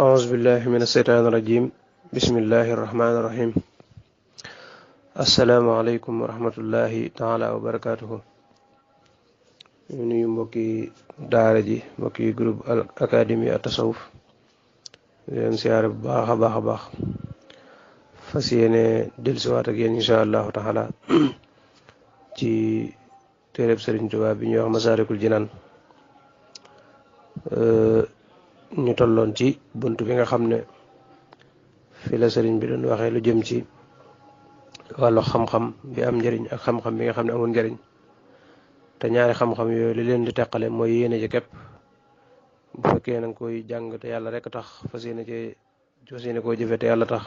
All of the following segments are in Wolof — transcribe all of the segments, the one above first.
أعوذ بالله من الشيطان الرجيم بسم الله الرحمن الرحيم السلام عليكم ورحمة الله تعالى وبركاته ñu mbokki daara ji mbokki groupe académie at-tasawuf leen siyaare bu baax a baax fas yéene dellusiwaat ak yéen insha allahu taala ci téereb Sëriñ Tuubaa bi ñuy wax Masaalikul Jinaan ñu tolloon ci bunt bi nga xam ne fi la sëriñ bi doon waxee lu jëm ci wàllu xam-xam bi am njëriñ ak xam-xam bi nga xam ne amul njëriñ te ñaari xam-xam yooyu li leen di teqale mooy yéene ci képp bu fekkee na nga koy jàng te yàlla rek tax fas yéene koo jëfe te yàlla tax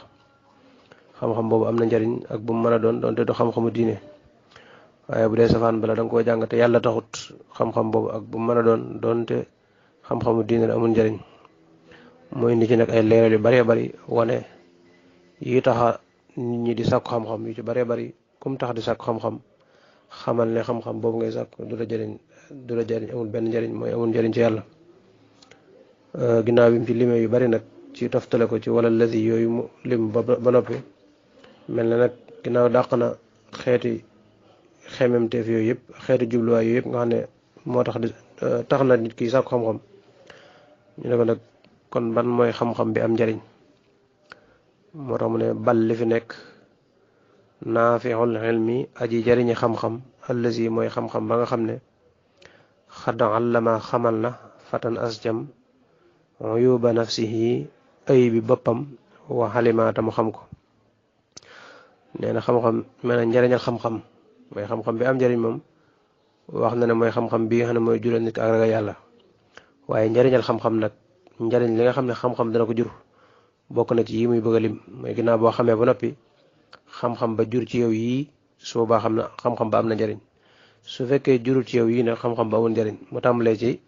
xam-xam boobu am na njëriñ ak bu mu mën a doon doonte du xam-xamu diine waaye bu dee safaan bala da nga koo jàng te yàlla taxut xam-xam boobu ak bu mu mën a doon doonte xam-xamu diine la amul njëriñ mooy indi ci nag ay leeral yu bëree bëri wane yi taxa nit ñi di sàkku xam-xam yu ci bëree bëri kum tax di sàkku xam-xam xamal ne xam-xam boobu ngay sàkku du la jëriñ amul benn njëriñ mooy amul njëriñ ci yàlla. Ginnaaw bi mu ci limee yu bari nag ci toftale ko ci wala lazi yooyu mu lim ba noppi mel na nag ginnaaw dàq na xeeti xememteef yooyu yëpp xeeti jubluwaay yooyu yëpp nga xam ne moo tax na nit ki sàkku xam-xam ñu ne ko nag kon ban mooy xam-xam bi am njëriñ moo tax mu ne bal li fi nekk naafi'ul ilmi aji jariñi xam-xam allazi mooy xam-xam ba nga xam ne xad allama xamal na fatan asjam uyuba nafsihi ay bi boppam wa xalimaata mu xam ko. nee na xam-xam mel na njariñal xam-xam mooy xam-xam bi am njëriñ moom wax na ne mooy xam-xam bi nga xam ne mooy jural nit ak ragal yàlla waaye njariñal xam-xam nag njariñ li nga xam ne xam-xam dana ko jur bokk na ci yi muy bëgg a lim mooy ginnaaw boo xamee ba noppi xam-xam ba jur ci yow yii su boobaa xam na xam-xam ba am na njariñ su fekkee jurul ci yow yii nag xam-xam ba amul njariñ mu tàmbalee ci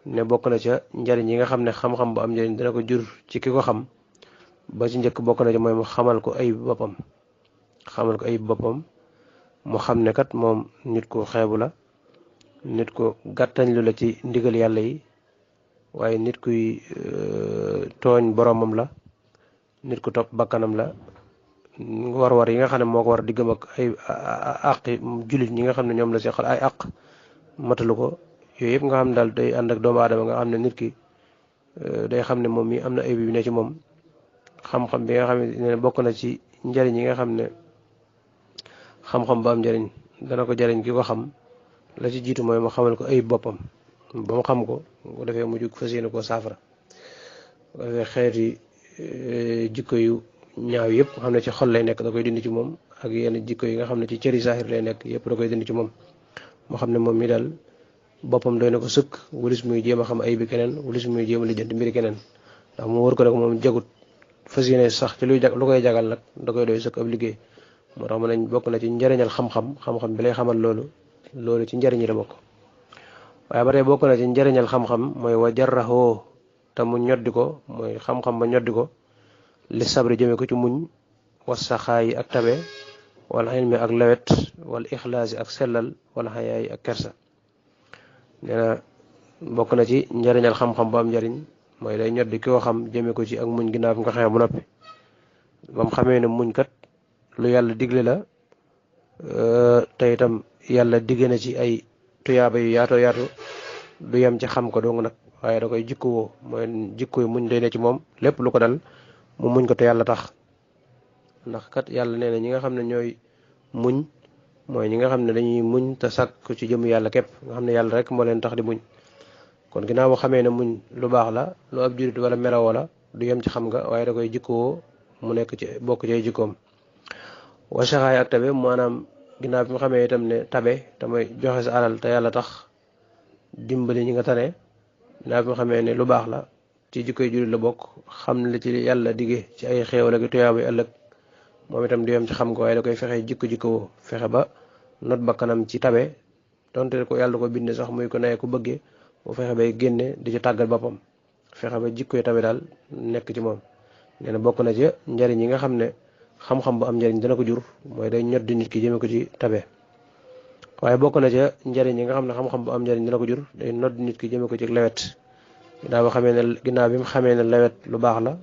ne bokk na ca njariñ yi nga xam ne xam-xam ba am njariñ dana ko jur ci ki ko xam ba ci njëkk bokk na ca mooy mu xamal ko ayib boppam mu xam ne kat moom nit ku xeebu la nit ku gàttañlu la ci ndigal yàlla yi waaye nit kuy tooñ boromam la nit ku topp bakkanam la war-war yi nga xam ne moo ko war diggam ak ay àqi jullit ñi nga xam ne ñoom la seqal ay àq matalu ko yooyu yëpp nga xam ne daal day ànd ak doomu aadama nga xam ne nit ki day xam ne moom mi am na ayib bi ne ci moom xam-xam bi nga xam ne bokk na ci njariñ yi nga xam ne xam-xam ba am njariñ dana ko jariñ ki ko xam la ci jiitu mooy mu xamal ko ayib boppam ba mu xam ko bu defee mu jug fas yéene koo saafara bu defee xeeti jikko yu ñaaw yëpp xam ne ci xol lay nekk da koy dindi ci moom ak yenn jikko yi nga xam ne ci cëri saahir lay nekk yëpp da koy dindi ci moom moo xam ne moom mi daal boppam doy na ko sëkk wulis muy jéem a xam ayib bi keneen wulis muy jéem a lijjanti mbiri keneen ndax mu wër ko rek moom jagut fas yéene sax ci lu koy jagal nag da koy doy sëkk ab liggéey moo tax mu ne bokk na ci njariñal xam-xam bi lay xamal loolu ci njariñ la bokk. waaye ba tey bokk na ci njariñal xam-xam mooy wa jarraxoo te mu ñoddi ko mooy xam-xam ba ñoddi ko li sabri jëme ko ci muñ wa saxaayi ak tabe wala ilmi ak lawet wala ixlaasi ak sellal wala xayaayi ak kersa. nee na bokk na ci njariñal xam-xam bu am njariñ mooy day ñoddi ki ko xam jëme ko ci ak muñ ginnaaw bi nga xamee bu noppi ba mu xamee ne muñ kat lu yàlla digle la te itam yàlla digge na ci ay tuyaaba yu yaatu du yem ci xam ko dong nag waaye da koy jikkoo mooy jikko yu muñ day ne ci moom lépp lu ko dal mu muñ ko te yàlla tax ndax kat yàlla nee na ñi nga xam ne ñooy muñ mooy ñi nga xam ne dañuy muñ te sàkk ci jëm yàlla képp nga xam ne yàlla rek moo leen tax di muñ kon ginnaaw boo xamee ne muñ lu baax la lu ab jurit wala melawoo la du yem ci xam nga waaye da koy jikkoo mu nekk ci bokk ci ay jikkoom. wa saxaay ak tabe maanaam ginnaaw bi mu xamee itam ne tabe te mooy joxe sa alal te yàlla tax dimbali ñi nga tane ginnaaw bi mu xamee ne lu baax la ci jikkoy jullit la bokk xam ne la ci yàlla digge ci ay xéewal ak tuyaaba yu ëllëg moom itam du yem ci xam ko waaye da koy fexe jikko fexe ba not bakkanam ci tabe donte ko yàlla ko binde sax muy ko naye ku bëggee mu fexe bay génne di ci tàggal boppam fexe ba jikkoy tabe daal nekk ci moom. nee na bokk na ci njariñ yi nga xam ne xam-xam bu am njariñ dana ko jur mooy day ñot di nit ki jëme ko ci tabe waaye bokk na ca njariñ yi nga xam ne xam-xam bu am njariñ dana ko jur day nodd nit ki jëme ko ci lewet ginnaaw bi mu xamee ne lewet lu baax la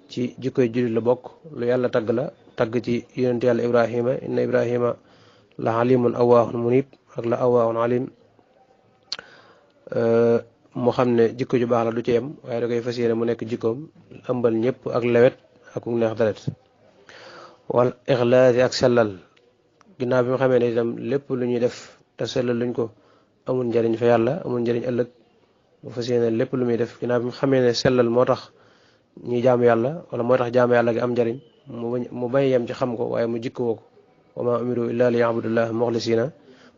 ci jikkoy jullit la bokk lu yàlla tagg la tagg ci yonent yàlla ibrahima inna ibrahima la alimun awaahun munib ak la awaahun alim. mu xam ne jikko ju baax la du ci yem waaye da koy fas yéene mu nekk jikkoom ëmbal ñëpp ak lewet ak neex deret wal ixlaasi ak sellal ginnaaw bi mu xamee ne itam lépp lu ñuy def te sellal luñ ko amul njariñ fa yàlla amul njariñ ëllëg mu fas yéene lépp lu muy def ginnaaw bi mu xamee ne sellal moo tax ñuy jaamu yàlla wala moo tax jaamu yàlla gi am njariñ mu bañ yem ci xam ko waaye mu jikkoo ko wa ma umiru illa li ya'budullah muxlisina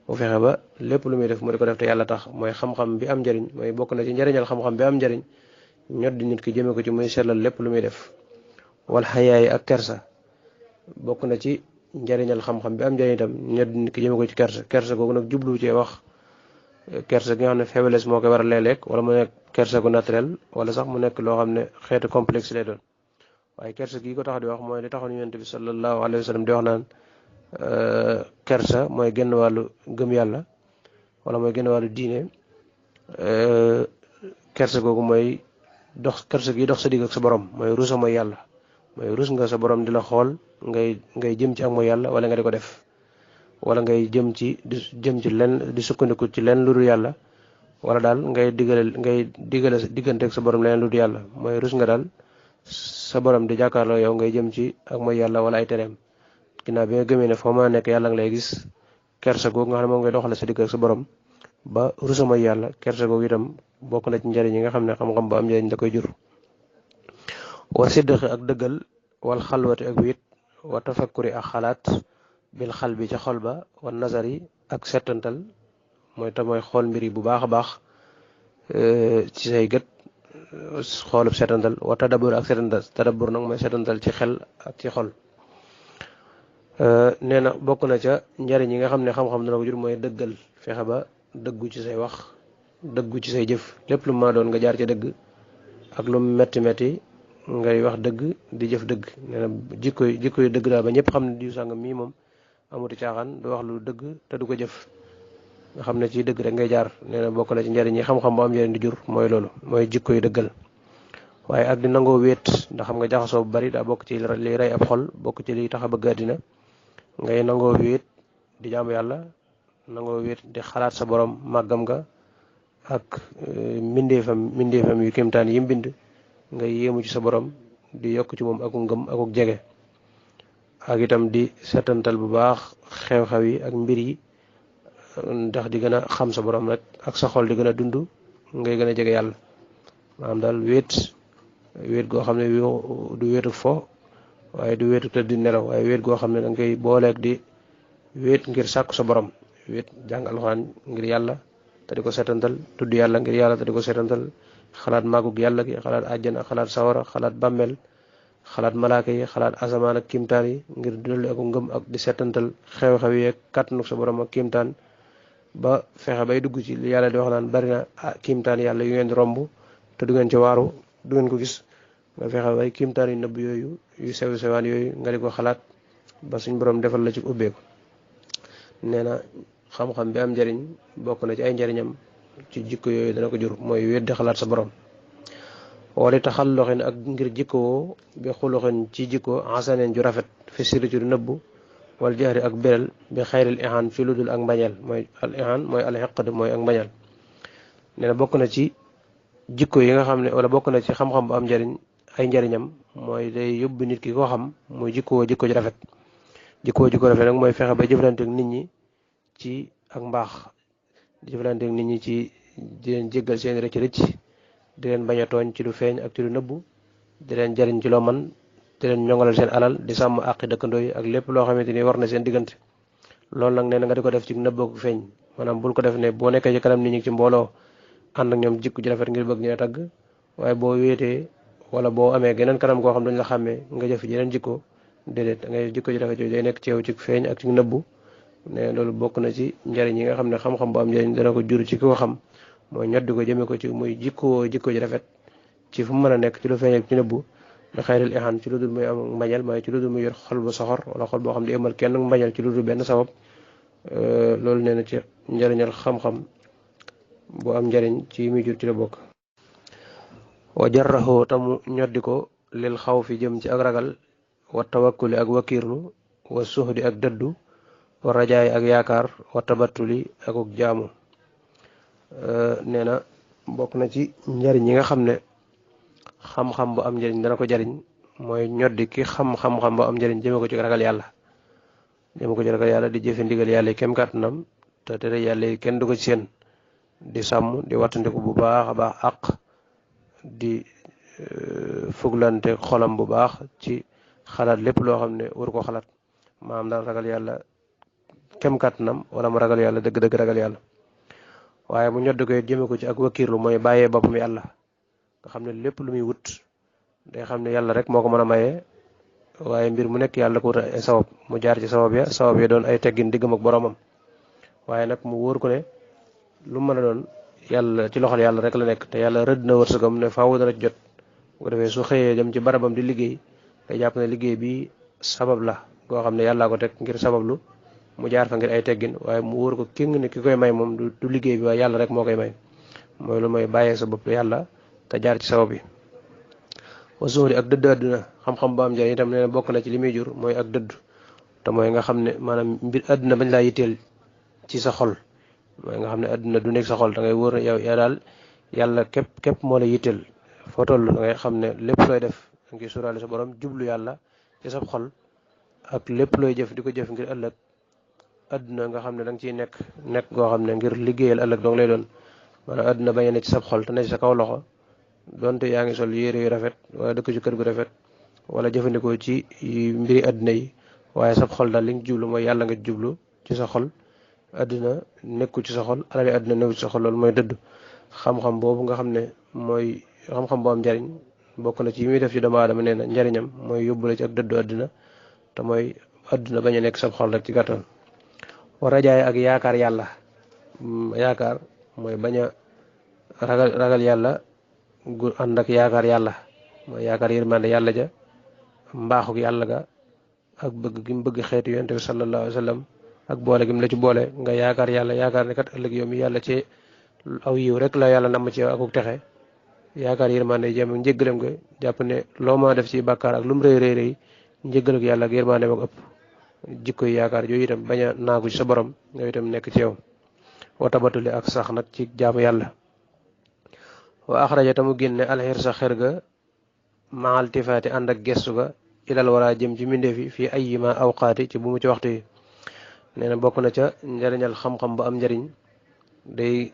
mu fexe ba lépp lu muy def mu di ko def te yàlla tax mooy xam-xam bi am njariñ mooy bokk na ci njariñal xam-xam bi am njariñ ñot di nit ki jëme ko ci muy sellal lépp lu muy def wal xayaay ak kersa bokk na ci njariñal xam-xam bi am njariñ itam ñot di nit ki jëme ko ci kersa googu nag jublu cee wax kersa gi nga xam ne faiblesse moo koy war a léeg-léeg wala mu nekk kersa gu naturel wala sax mu nekk loo xam ne xeetu complexe lay doon waaye kersa gi ko tax di wax mooy li taxoon yonent bi sallallahu alayhi wa sallam di wax naan kersa mooy genn wàllu gëm yàlla wala mooy genn wàllu diine. Kersa googu mooy kersa gi dox sa digg ak sa borom mooy rusa mooy yàlla mooy rus nga sa borom di la xool ngay jëm ci ak mooy yàlla wala nga di ko def wala ngay jëm ci lenn di sukkandiku ci lenn lu dul yàlla wala daal ngay digale diggante ak sa borom leneen lu dul yàlla mooy rus nga daal sa borom di jàkkaarloo yow ngay jëm ci ak mooy yàlla wala ay tereem ginnaaw bi nga gëmee ne foo ma nekk yàlla nga lay gis kersa googu nga xam ne moom ngay doxale sa digg ak sa borom ba rusa mooy yàlla kersa googu itam bokk na ci njariñ yi nga xam ne xam-xam ba am njariñ da koy jur. wa sidqi ak dëggal wal xalwati ak wéet wa tafakkuri ak xalaat bil xal bi ca xol ba wa nazari ak settantal mooy xool mbir yi bu baax a baax ci say gët xoolub settantal wa tadabbur ak settantal tadabbur nag mooy settantal ci xel ak ci xol. nee na bokk na ca njariñ yi nga xam ne xam-xam dana ko jur mooy dëggal fexe ba dëggu ci say wax dëggu ci say jëf lépp lu ma doon nga jaar ci dëgg ak lu metti metti ngay wax dëgg di jëf dëgg nee na jikko yi dëgg daal ba ñëpp xam ne diw sàngam mii moom amuti caaxaan du wax lu dëgg te du ko jëf nga xam ne ci dëgg rek ngay jaar nee na bokk na ci njariñ yi xam-xam bu am njariñ di jur mooy loolu mooy jikko yi dëggal. waaye ak di nangoo wéet ndax xam nga jaxasoo bu bari daa bokk ci li rey ab xol bokk ci li tax a bëgg àddina ngay nangoo wéet di jaamu yàlla nangoo wéet di xalaat sa borom màggam nga ak mbindeefam yu kéemtaan yi mbind nga yéemu ci sa borom di yokk ci moom akuk ngëm akuk jege ak itam di setantal bu baax xew-xew yi ak mbir yi ndax di gën a xam sa borom rek ak sa xol di gën a dund ngay gën a jege yàlla maanaam daal wéet goo xam ne du wéetu fo waaye du wéetu tëdd di nelaw waaye wéet goo xam ne danga koy booleeg di wéet ngir sàkku sa borom wéet jàng alxuraan ngir yàlla te di ko setantal tudd yàlla ngir yàlla te di ko setantal xalaat màggug yàlla gi xalaat àjjana xalaat sawara xalaat bàmmeel xalaat malaaka yi xalaat asamaan ak kiimtaan yi ngir dolli ak ngëm ak di setantal xew-xew yi ak kàttanug sa borom ak kiimtaan ba fexe bay dugg ci li yàlla di wax naan bari na kiimtaan yàlla yu ngeen di romb te du ngeen ci waaru du ngeen ko gis nga fexe bay kiimtaan yu nëbb yooyu yu sew sewaan yooyu nga di ko xalaat ba suñ borom defal la ci ubbeeku. nee na xam-xam bi am njariñ bokk na ci ay njariñam ci jikko yooyu dana ko jur mooy weddi xalaat sa borom wala taxalluxin ak ngir jikkoo bi xuluxin ci jikko xasaneen ju rafet fi sirri ci du nëbbu wala jahri ak beral bi xayril ihaan ci lu dul ak mbañal mooy al ihaan mooy al xeqd mooy ak mbañal. nee na bokk na ci jikko yi nga xam ne wala bokk na ci xam-xam bu am njariñ ay njariñam mooy day yóbbu nit ki koo xam muy jikko ji rafet jikko rafet nag mooy fexe ba jëflanteek nit ñi ci ak mbaax di jëflanteek nit ñi ci di leen jéggal seen rëcc rëcc di leen bañ a tooñ ci lu feeñ ak ci lu nëbbu di leen jariñ ci loo man di leen ñongalal seen alal di sàmm àqi dëkkandoo yi ak lépp loo xamante ni war na seen diggante loolu nag nee na nga di ko def ci nëbb ak feeñ maanaam bul ko def ne boo nekkee ci kanam nit ñi ci mbooloo ànd ak ñoom jikko ji rafet ngir bëgg ñu ne tagg waaye boo wéetee wala boo amee geneen kanam koo xam duñ la xàmmee nga jëf jeneen jikko déedéet da ngay jikko ji rafet yooyu day nekk ci yow ci feeñ ak ci nëbbu ne loolu bokk na ci njariñ yi nga xam ne xam-xam bu am njariñ dana ko jur ci ki ko xam mooy ñoddi ko jëmee ko ci muy jikko ji rafet ci fu mu mën a nekk ci lu feeñ ak ci nëbbu da xayril ihaan ci lu dul muy am mbañal mooy ci lu dul muy yor xol bu soxor wala xol boo xam ne amal kenn mbañal ci lu dul benn sabab loolu nee na ci njariñal xam-xam bu am njariñ ci muy jur ci la bokk. wa jarrahu tamu ñoddi ko lil xawfi jëm ci ak ragal wa tawakkuli ak wakiirlu wa suhdi ak dëddu wa rajaay ak yaakaar wa tabattuli akuk jaamu. nee na bokk na ci njariñ yi nga xam ne xam-xam bu am njariñ dana ko jariñ mooy ñoddi ki xam-xam-xam bu am njariñ jëme ko ci ragal yàlla di jëfe ndigal yàlla yi kem kàttanam te tere yàlla yi kenn du ko ci seen di sàmm di wattandiku bu baax a baax àq di fuglante xolam bu baax ci xalaat lépp loo xam ne waru ko xalaat maanaam daal ragal yàlla kem kàttanam wala mu ragal yàlla dëgg-dëgg ragal yàlla. waaye mu ñoddi ko jëme ko ci ak wakiirlu mooy bàyyee boppam yàlla nga xam ne lépp lu muy wut day xam ne yàlla rek moo ko mën a maye waaye mbir mu nekk yàlla ko wut ay sabab mu jaar ci sabab ya doon ay teggin diggam ak boromam. waaye nag mu wóor ko ne lu mën a doon yàlla ci loxol yàlla rek la nekk te yàlla rëdd na wërsëgam ne faaw dana jot bu ko defee su xëyee dem ci barabam di liggéey day jàpp ne liggéey bi sabab la goo xam ne yàllaa ko teg ngir sabablu mu jaar fa ngir ay teggin waaye mu wóor ko ki ne ki koy may moom du liggéey bi waaye yàlla rek moo koy may mooy lu mooy bàyyee sa bopp yàlla te jaar ci sabab bi. wa zuhdi ak dëdd àdduna xam-xam ba am njëriñ itam nee na bokk na ci li muy jur mooy ak dëdd te mooy nga xam ne maanaam mbir àdduna bañ laa yitteel ci sa xol mooy nga xam ne àdduna du nekk sa xol da ngay wóor yow yaa daal yàlla képp moo la yitteel foo toll da ngay xam ne lépp looy def da ngay sóoraale sa borom jublu yàlla ci sa xol ak lépp looy jëf di ko jëf ngir ëllëg àdduna nga xam ne da nga ciy nekk goo xam ne ngir liggéeyal ëllëg dong lay doon maanaam àdduna bañ a ne ci sa xol te ne ci sa kaw loxo donte yaa ngi sol yére yu rafet wala dëkk ci kër gu rafet wala jëfandikoo ci mbiri àdduna yi waaye sa xol daal li nga jublu mooy yàlla nga jublu ci sa xol. àdduna nekku ci sa xol alali àdduna nekku ci sa xol loolu mooy dëdd. xam-xam boobu nga xam ne mooy xam-xam bu am njariñ bokk na ci yi muy def ci doomu aadama nee na njariñam mooy yóbbu la ci ak dëddu àdduna te mooy àdduna bañ a nekk sa xol rek ci gàttal. wa rajaay ak yaakaar yàlla yaakaar mooy bañ a ragal yàlla gu ànd ak yaakaar yàlla mooy yaakaar yërmande yàlla ja mbaaxuk yàlla ga ak bëgg gi mu bëgg xeetu yonent bi sallallahu alayhi wa sallam ak boole gi mu la ci boole nga yaakaar yàlla yaakaar ne kat ëllëg yow mi yàlla ci aw yiw rek la yàlla namm ci yow akuk texe yaakaar yërmande jéem ak njëggalem nga jàpp ne loo ma def ci bàkkaar ak lu mu rëy rëy rëy njëggal ak yàlla ak yërmande ak ëpp jikko yi yaakaar yooyu itam bañ a naagu ci sa borom nga itam nekk ci yow. wa tabatuli ak sax nag ci jaamu yàlla. wa axraja tamu génne alxir sa xer ga maal tifaati ànd ak gestu ga ilal wara jëm ci mbindeef yi fii ayyima awqaati ci bu mu ci waxtu yi. nee na bokk na ca njariñal xam-xam bu am njariñ day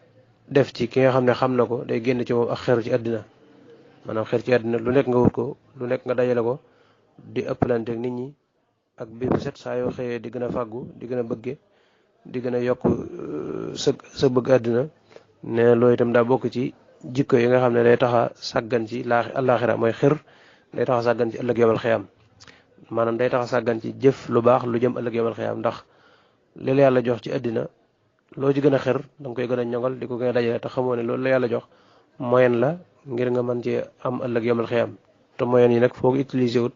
def ci ki nga xam ne xam na ko day génn ci moom ak xer ci àddina maanaam xer ci àddina lu nekk nga wut ko lu nekk nga dajale ko di ëppalante ak nit ñi ak biir bu set saa yoo xëyee di gën a fàggu di gën a bëgge di gën a yokk sa bëgg àddina nee na loolu itam daa bokk ci jikko yi nga xam ne day taxa sàggan ci àllaaxira mooy xir day taxa sàggan ci ëllëg yomal xiyam maanaam day taxa sàggan ci jëf lu baax lu jëm ëllëg yomal xiyam ndax li la yàlla jox ci àddina loo ci gën a xir da nga koy gën a ñoŋal di ko gën a dajale te xamoo ne loolu la yàlla jox moyen la ngir nga mën ci am ëllëg yomal xiyam te moyen yi nag foo ko utiliser wut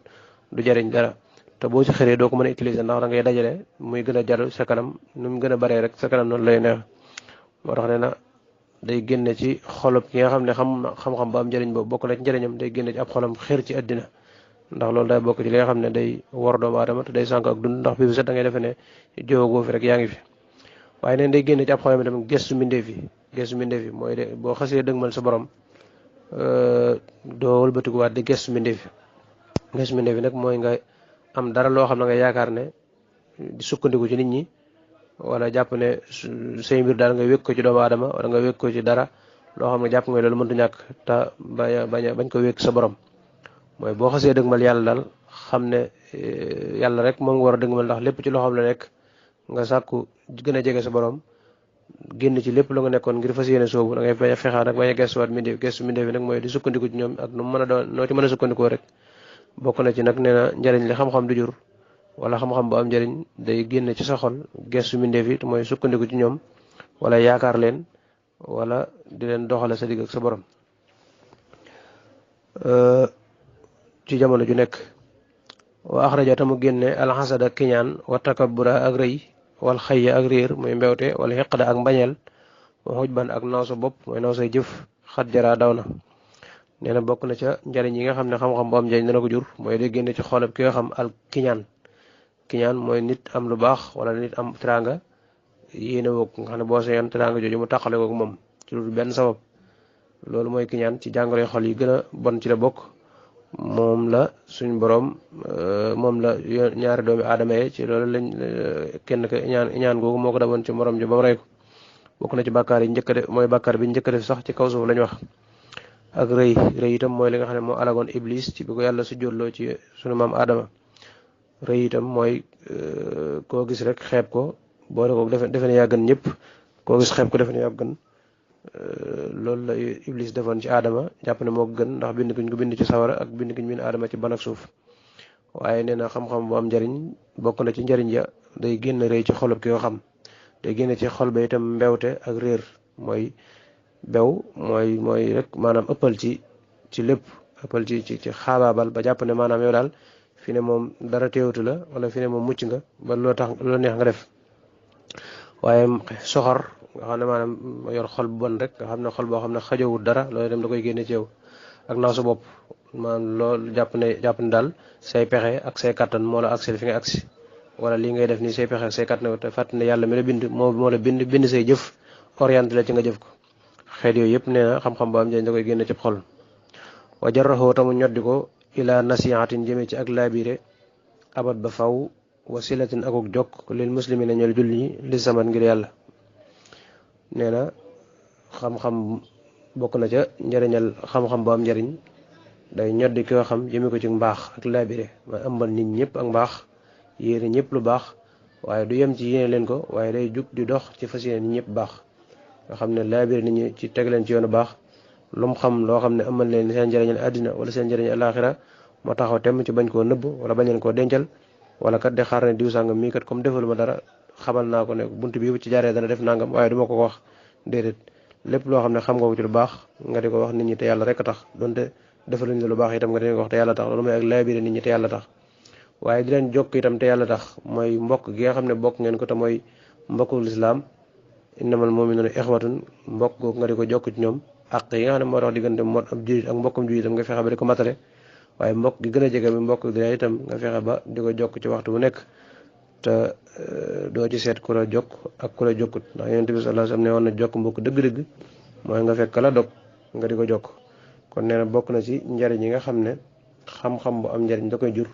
du jariñ dara te boo ci xëree doo ko mën a utiliser ndax da ngay dajale muy gën a jaru sa kanam nu mu gën a baree rek sa kanam noonu lay neex moo tax nee na day génne ci xolub ki nga xam ne xam-xam ba am njëriñ boobu bokk na ci njëriñam day génne ci ab xolam xir ci àddina ndax loolu day bokk ci li nga xam ne day war doomu aadama te day sànk ak dund ndax bi bu set da ngay defe ne jóogoo fi rek yaa ngi fi waaye neen day génne ci ab xolam itam gestu mbindeef yi mooy de boo xasee dëgmal sa borom doo wëlbatikuwaat di gestu mbindeef yi nag mooy nga am dara loo xam ne nga yaakaar ne di sukkandiku ci nit ñi wala jàpp ne say mbir daal nga wékk ko ci doomu aadama wala nga wékk ko ci dara loo xam ne jàpp nga loolu mëntu ñàkk te bañ ko wékk sa borom mooy boo xasee dëgmal yàlla daal xam ne yàlla rek moom nga war a dëgmal ndax lépp ci loxoom la nekk nga sàkku gën a jege sa borom génn ci lépp lu nga nekkoon ngir fas yéene soobu da ngay bañ a fexaat nag bañ a gestuwaat gestu mbindeef nag mooy di sukkandiku ci ñoom ak nu mu mën a doon noo ci mën a sukkandikoo rek bokk na ci nag nee na njariñ li xam-xam du jur wala xam-xam bu am njariñ day génn ci sa xol gestu mbindeef yi te mooy sukkandiku ci ñoom wala yaakaar leen wala di leen doxale sa digg ak sa borom ci jamono ju nekk. wa axraja tamu génne alxasada kiñaan wa takabura ak rëy wal xayya ak réer muy mbewte wala xeqda ak mbañeel wa xujban ak noosu bopp mooy noosay jëf xat jara daw na nee na bokk na ca njariñ yi nga xam ne xam-xam bu am njariñ dana ko jur mooy day génne ci xoolab ki nga xam al kiñaan. kiñaan mooy nit am lu baax wala nit am teraanga yéene woo ko nga xam ne boo sañoon teraanga jooju mu tàqale ko ak moom ci lu benn sabab. loolu mooy kiñaan ci jàngoro xol yi gën a bon ci la bokk. moom la suñ borom moom la ñaari doomi aadama yi ci loolu lañ kenn ka iñaan googu moo ko daboon ci morom ji ba mu rey ko. bokk na ci bàkkaar yi njëkk a def mooy bàkkaar bi njëkk a def sax ci kaw suuf lañ wax. ak rëy itam mooy li nga xam ne moo alagoon iblis ci bi ko yàlla su jóotloo ci sunu maam aadama. rëy itam mooy koo gis rek xeeb ko boole ko defe ne yaa gën ñëpp koo gis xeeb ko defe ne yaa gën. loolu la iblis defoon ci aadama jàpp ne moo gën ndax bind giñ ko bind ci sawara ak bind giñ bind aadama ci ban ak suuf. waaye nee na xam-xam bu am njariñ bokk na ci njariñ ya day génn rëy ci xolub ki nga xam. day génn ci xol ba itam mbewte ak réer mooy bew mooy rek maanaam ëppal ci lépp ëppal ci xaabaabal ba jàpp ne maanaam yow daal fi ne moom dara teewatu la wala fi ne moom mucc nga ba loo tax loo neex nga def. waaye soxor nga xam ne maanaam yor xol bu bon rek nga xam ne xol boo xam ne xajowul dara loolu dem da koy génne ci yow. ak naaw sa bopp maanaam loolu jàpp ne daal say pexe ak say kattan moo la agsi fi nga agsi wala lii ngay def nii say pexe ak say kattan te fàtt ne yàlla mi la bind moo la bind say jëf orienté la ci nga jëf ko. xeet yooyu yëpp nee na xam-xam bu am njëriñ da koy génne ci xol. wa jarraxoo tamu ñoddi ko ila nasihatin jëmee ci ak laabire abat ba faw wasilatin akuk jokk lil muslimina ñeel julli ñi li samat ngir yàlla. nee na xam-xam bokk na ca njëriñal xam-xam bu am njëriñ day ñoddi ki nga xam jëmee ko ci mbaax ak laabire ma ëmbal nit ñëpp ak mbaax yéene ñëpp lu baax waaye du yem ci yéene leen ko waaye day jug di dox ci fas yéene nit ñëpp baax. nga xam ne laabire nit ñi ci teg leen ci yoonu baax lu mu xam loo xam ne amal leen seen njëriñal àddina wala seen njëriñal alaxira moo taxaw temm ci bañ koo nëbb wala bañ leen koo dencal wala kat de xaar ne diw sàngam mii kat comme defalu ma dara xamal naa ko ne bunt bii bu ci jaaree dana def nangam waaye duma ko wax déedéet. lépp loo xam ne xam nga ko ci lu baax nga di ko wax nit ñi te yàlla rek a tax donte defaluñ la lu baax itam nga di ko wax te yàlla tax loolu mooy ak laabire nit ñi te yàlla tax. waaye di leen jokk itam te yàlla tax mooy mbokk gi nga xam ne bokk ngeen ko te mooy mbokkul lislaam innamal mu'minuuna ixwatun mbokk googu nga di ko jokk ci ñoom ak yi nga xam ne moo tax diggante moo ab julit ak mbokkum julitam nga fexe ba di ko matale. waaye mbokk gi gën a jege bi mbokk dina itam nga fexe ba di ko jokk ci waxtu bu nekk te doo ci seet ku la jokk ak ku la jokkut ndax yonent bi sallallahu alayhi wasallam ne woon na jokk mbokk dëgg-dëgg mooy nga fekk la dog nga di ko jokk. kon nee na bokk na ci njariñ yi nga xam ne xam-xam bu am njariñ da koy jur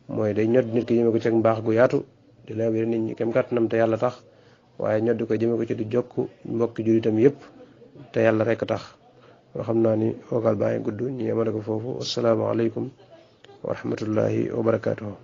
mooy day ñod nit ki jëme ko ci mbaax gu yaatu di laabire nit ñi kem kàttanam te yàlla tax waaye ñoddi ko jëme ko ci di jokk mbokki julitam yépp te yàlla rek tax. nga xam naa ni vocal baa ngi gudd ñu yemale ko foofu. asalaamaaleykum wa rahmatullahi wa barakaatuhu.